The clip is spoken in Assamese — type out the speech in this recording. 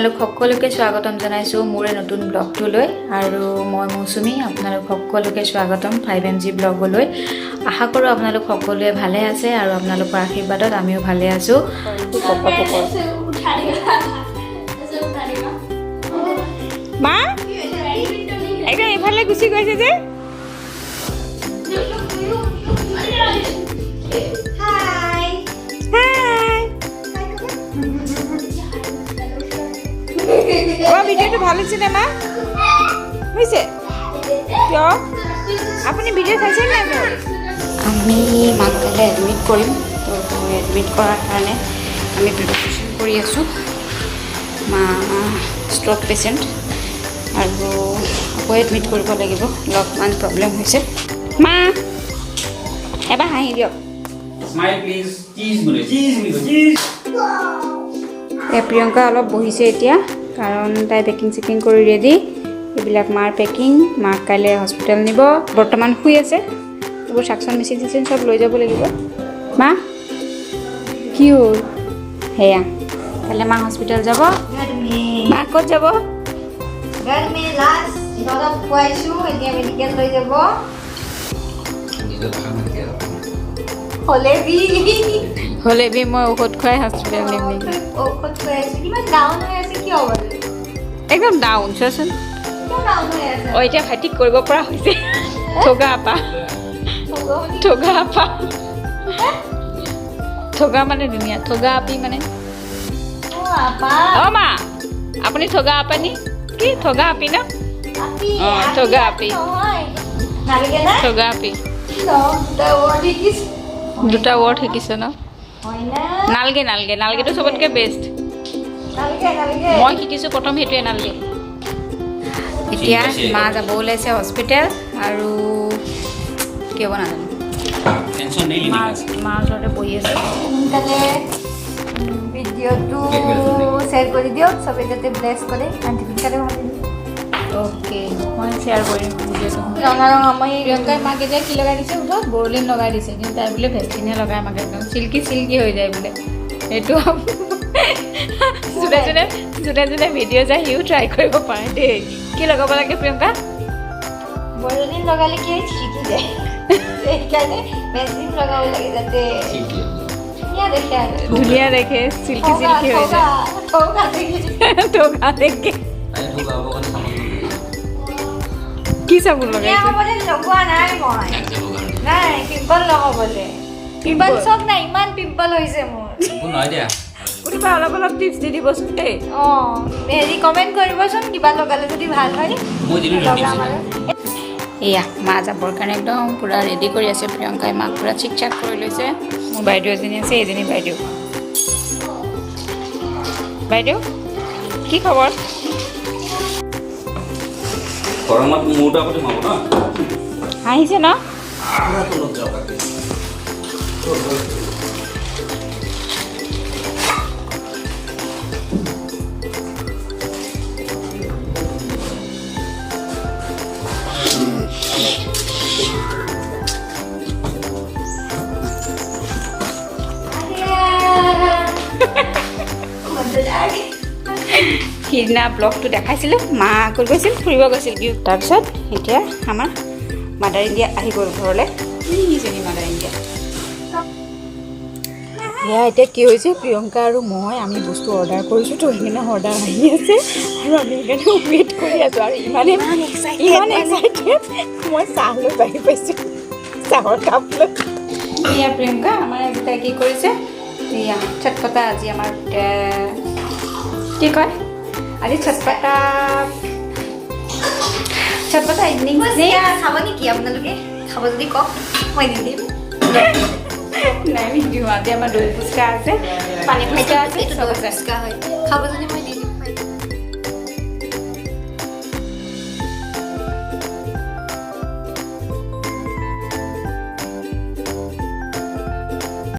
আপোনালোক সকলোকে স্বাগতম জনাইছোঁ মোৰ এই নতুন ব্লগটোলৈ। আৰু মই মৌচুমী, আপোনালোক সকলোকে স্বাগতম 5 MG ব্লগলৈ। আশা কৰোঁ আপোনালোক সকলোৱে ভালে আছে আৰু আপোনালোকৰ আশীৰ্বাদত আমিও ভালে আছোঁ। উঠা দিবা, উঠা দিবা। মা একদম ইফালে গুচি গৈছে যে। হাই। হাই। অ, ভিডিঅ'টো ভাল হৈছে নে মা? হৈছে। কিয়, আপুনি ভিডিঅ' চাইছে নাই মোৰ? আমি মাক কাইলৈ এডমিট কৰিম। তো এডমিট কৰাৰ কাৰণে আমি প্ৰিপাৰেশ্যন কৰি আছোঁ। মা ষ্ট্ৰক পেচেণ্ট আৰু আকৌ এডমিট কৰিব লাগিব, অলপমান প্ৰব্লেম হৈছে। মা, এবাৰ হাঁহি দিয়ক। Smile please. Cheese বুলি, cheese বুলি, cheese. এই প্ৰিয়ংকা অলপ বহিছে এতিয়া, কাৰণ তাই পেকিং চেকিং কৰি ৰেডি। এইবিলাক মাৰ পেকিং। মাক কাইলৈ হস্পিটেল নিব। বৰ্তমান শুই আছে। এইবোৰ চাকচন মেচিন চেচিন চব লৈ যাব লাগিব। মা, কি হ'ল? সেয়া কাইলৈ মা হস্পিটেল যাব। মা ক'ত যাব? লাষ্ট ইহঁতক খুৱাইছোঁ, এতিয়া মেডিকেল লৈ যাব। নিজৰ ভাষা নাথাকে। হ'লে বি হ'লে বি মই ঔষধ খুৱাই হস্পিটেল নিম নেকি? ঔষধ খুৱাই আছোঁ। কিমান ডাউন হৈ আছে কিয় বাৰু? একদম ডাউন, চোৱাচোন। কিয় ডাউন হৈ আছে? অঁ, এতিয়া ভাইটিক কৰিব পৰা হৈছে। ঠগা আপা, ঠগা আপা। ঠগা মানে ধুনীয়া, ঠগা আপি মানে। অ' আপা। অঁ মা, আপুনি ঠগা আপা নি কি? ঠগা আপি ন? আপি। অ, ঠগা আপি। নহয়, নালাগে না। ঠগা আপি। ন, দুটা ৱৰ্ড শিকিছোঁ। দুটা ৱৰ্ড শিকিছে ন? হয় না? নালগে, নালগে। নালগেটো চবতকৈ বেষ্ট। নালাগে, নালাগে। মই শিকিছোঁ প্ৰথম সেইটোৱে, নালগে। এতিয়া মা যাব ওলাইছে হস্পিটেল আৰু কি হ'ব নাজানো। টেনচন নেই। মা মাৰ ওচৰতে বহি আছে। সোনকালে ভিডিঅ'টো শ্বেয়াৰ কৰি দিয়ক, চবে যাতে ব্লেছ কৰে। আণ্টি, সোনকালে ভাল। অ'কে, মই শ্বেয়াৰ কৰিম ভিডিঅ'টো। ৰঙা ৰঙা মই। প্ৰিয়ংকাই মাক এতিয়া কি লগাই দিছে ওঠত? বৰলিন লগাই দিছে। কিন্তু তাই বোলে ভেচলিনহে লগাই মাক, একদম চিল্কি চিল্কি হৈ যায় বোলে। সেইটো যোনে যোনে যোনে যোনে ভিডিঅ' যায়, সিও ট্ৰাই কৰিব পাৰে দেই। কি লগাব লাগে প্ৰিয়ংকা? বৰলিন লগালে কি হয়, চিকি যায়। সেইকাৰণে ভেচলিন লগাব লাগে, যাতে ধুনীয়া দেখে আৰু। ধুনীয়া দেখে, চিল্কি চিল্কি হৈ যায়। ঠগা দেখি। ঠগা দেখে। কি চাবোন ধুনীয়া লগাইছে? হ'বলৈ লগোৱা নাই মই। নাই, পিম্পল নহ'বলৈ। পিম্পল চব নাই, ইমান পিম্পল হৈছে মোৰ। নহয় দিয়া। কোনোবা অলপ অলপ টিপছ দি দিবচোন দেই। অঁ, হেৰি, কমেণ্ট কৰিবচোন, কিবা লগালে যদি ভাল হয়। মই দিলোঁ। লগাম আৰু। এয়া মা যাবৰ কাৰণে একদম পূৰা ৰেডি কৰি আছে প্ৰিয়ংকাই। মাক পূৰা চিক চাক কৰি লৈছে। মোৰ বাইদেউ এজনী আছে, এইজনী বাইদেউ। বাইদেউ, কি খবৰ? গৰমত মূৰটো আগতে সোমাব ন। হাঁহিছে ন? পুৰা তলত যাওক আগে। সিদিনা ব্লগটো দেখাইছিলোঁ, মা ক'ত গৈছিল, ফুৰিব গৈছিল। তাৰপিছত এতিয়া আমাৰ মাদাৰ ইণ্ডিয়া আহি গ'ল ঘৰলৈ। এইজনী মাদাৰ ইণ্ডিয়া। সেয়া এতিয়া কি হৈছে, প্ৰিয়ংকা আৰু মই আমি বস্তু অৰ্ডাৰ কৰিছোঁ, তো সেইকাৰণে অৰ্ডাৰ আহি আছে আৰু আমি সেইকাৰণে ৱেইট কৰি আছোঁ। আৰু ইমানেই ইমান এক্সাইটেড, মই চাহ লৈ বাঢ়ি পাইছোঁ, চাহৰ কাপ লৈ। এয়া প্ৰিয়ংকা আমাৰ আজি তাই কি কৰিছে। এয়া চটপটা আজি আমাৰ কি কয়, আজি চটপটা, চটপটা ইভিনিং। ফুচকা খাব নেকি আপোনালোকে? খাব যদি কওক, মই দি দিম। নাই, নিদিওঁ। আজি আমাৰ দৈ ফুচকা আছে, পানী ফুচকা আছে। এইটো চব দৈ আছে। ফুচকা হয়, খাব যদি মই দি দিম।